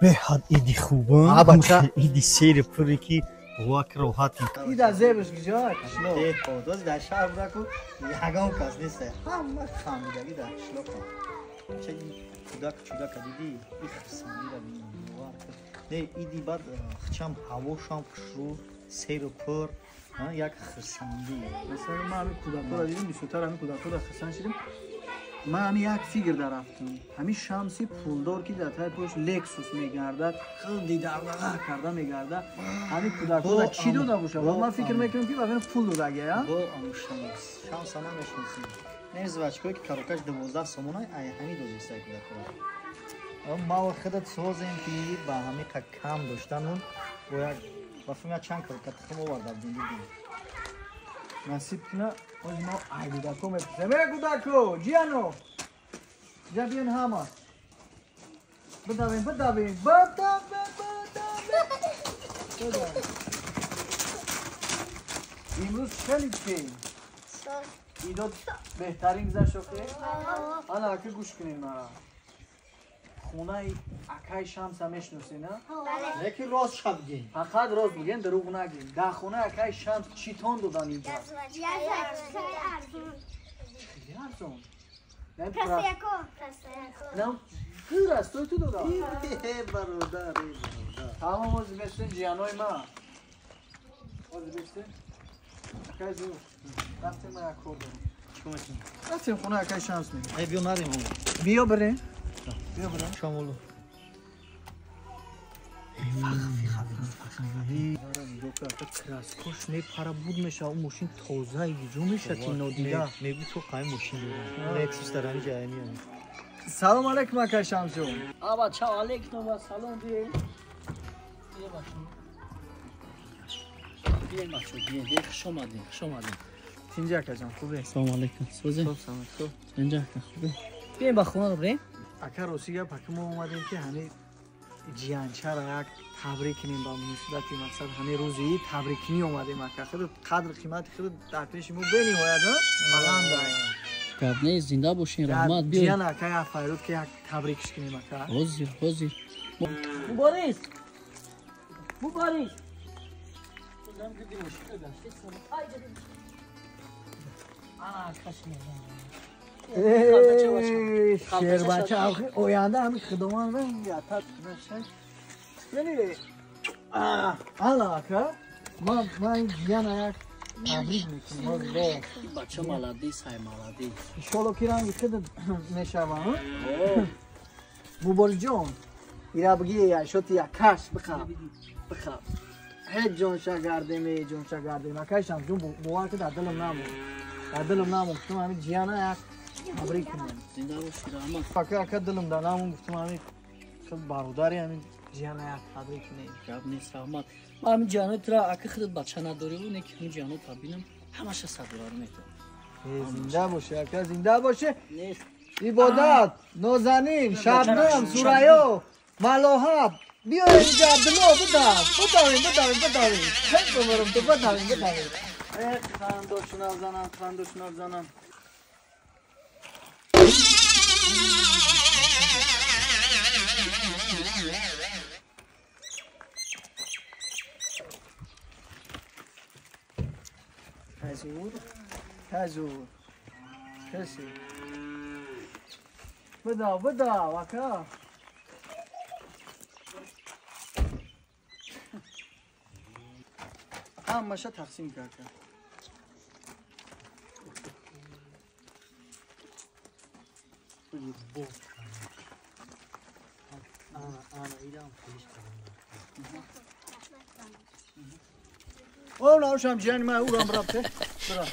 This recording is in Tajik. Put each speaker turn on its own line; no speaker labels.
Беҳад иди хубам. Иди сери пуре ки вак роҳати.
Ида зебш куҷо? Қишлоқ.
Доз дар шаҳр будаку ягон кас нест. Ҳама хамидагӣ дар қишлоқам. Ча кӯдак чудака дидӣ? И хурсандиро бинам. Не, иди баъд хчам ҳавошам хушрӯ, серу пур, як хурсандӣ.
Масалан, ман ҳамин кӯдакҳоро дидим, бисёртар ҳамин кӯдакҳоро хурсанд шудем. Ман ҳамин як фикр дарафтам. Ҳамин Шамси пулдор ки дар таи пош Лексус мегардад, хеле дардага карда мегардад, ҳамин кӯдакҳоро чӣ дода бошад? Ман фикр мекунам ки баъдан пул додагия.
Бо аму Шамс. Шамса намешносем. Не звачкое ки карокаш 12 сомона, ай ҳамин додистай кӯдакҳоро. Ма худат созем ки ба ҳамин қа кам доштанун бо як ба филм чанд карока тухм оварда будем дидем.
Насиб куна, оз мо ай кӯдако мепурсем. Э кӯдако, ҷияно! Ҷа биён ҳама. Бидавем, бидавем, бидавем, бидавем. Бидавем. Имрӯз хеле чӣ? Идод беҳтарин гузашт охе? Ана ака гӯш кунед мара. Хонаи акаи Шамса мешиносед, на?
Лекин рост ша бигем.
Фақат рост бигем, дурӯғ нагем. Дар хонаи акаи Шамс читон додан инҷа? Хеле арзон. На, растой ту додам.
Бародар, бародар.
Тамом, ози бестен ҷиянои ма. Ози бестен. Акаи зур, рафтем, ма як кор дорам.
Чикор мекунем?
Рафтем хонаи акаи Шамс мегем.
Эй, биё нарем.
Биё бирем. Биё бирем.
Шомолу.
Краскош мепара буд меша, он мошин тозаи ҷо меша ки нодида.
Мегӯ ту қай мошин дорӣ? Лексус дар ҳамин ҷая меояд.
Салом алейкум, акаи Шамсҷон.
Аба чао алейкум ва салом биё. Биё бачо. Биё бачо, биё. Биё, хуш омадед, хуш омадед.
Тинҷа акаҷон, хубе?
Салом алейкум. Сӯзе?
Хуб, салом. Хуб.
Тинҷа ака, хубе? Биёем ба хона бирем.
Ака, рости гап, ака мо омадем ки ҳамин ҷиянчаро як табрик кунем ба муносибати мақсад ҳамин рӯзи ид табриккунӣ омадем, ака. Худ қадр қимати худ дар пеши мо бениҳоят баланд.
Гап нест, зинда бошин, раҳмат. Биёед.
Ҷиян ака як файруд ки як табрикш кунем, ака.
Ҳозир, ҳозир. Мубориз! Мубориз!
Шербача, оянда ҳами худованд ала ака, ман ҷияна як табрик мекунам.
Бача маладис, ҳай маладис.
Иншолло ки ранги худ мешава. Муборизҷон, ира бигӣ шоти якаш бихаб, бихаб. Ҳеҷ ҷонша гардем, ҳеҷ ҷонша гардем. Акаи Шамсҷон, бовар ки дар дилам намонд. Дар дилам намонд. Гуфтам ҳамин ҷияна як табрик кунем.
Зинда бошӣ, раҳмат.
Ака, ака дилам дар намонд, гуфтам ҳамин худ бародари ҳамин ҷияна як табрик кунем.
Гап нест, раҳмат. Ман ҳамин ҷиянои тура ака худат бача надорӣ, не ки ҳамин ҷиянота бинам, ҳамаша садолар метавон.
Зинда бошӣ, ака, зинда бошӣ.
Нест.
Ибодат, Нозанин, Шабнам, Сурайё, Малоҳаб, биёед инҷа, Абдулло, бидав, бидавем, бидавем, бидавем. Хел бимирам ту, бидавем, бидавем. Э, хандошуна занам, хандошуна занам. Ҳазур, ҳазур. Каси. Бидав, бидав, ака. Ҳамаша тақсим кард. О, наушам ҷияни ман, урам рафте. Бира.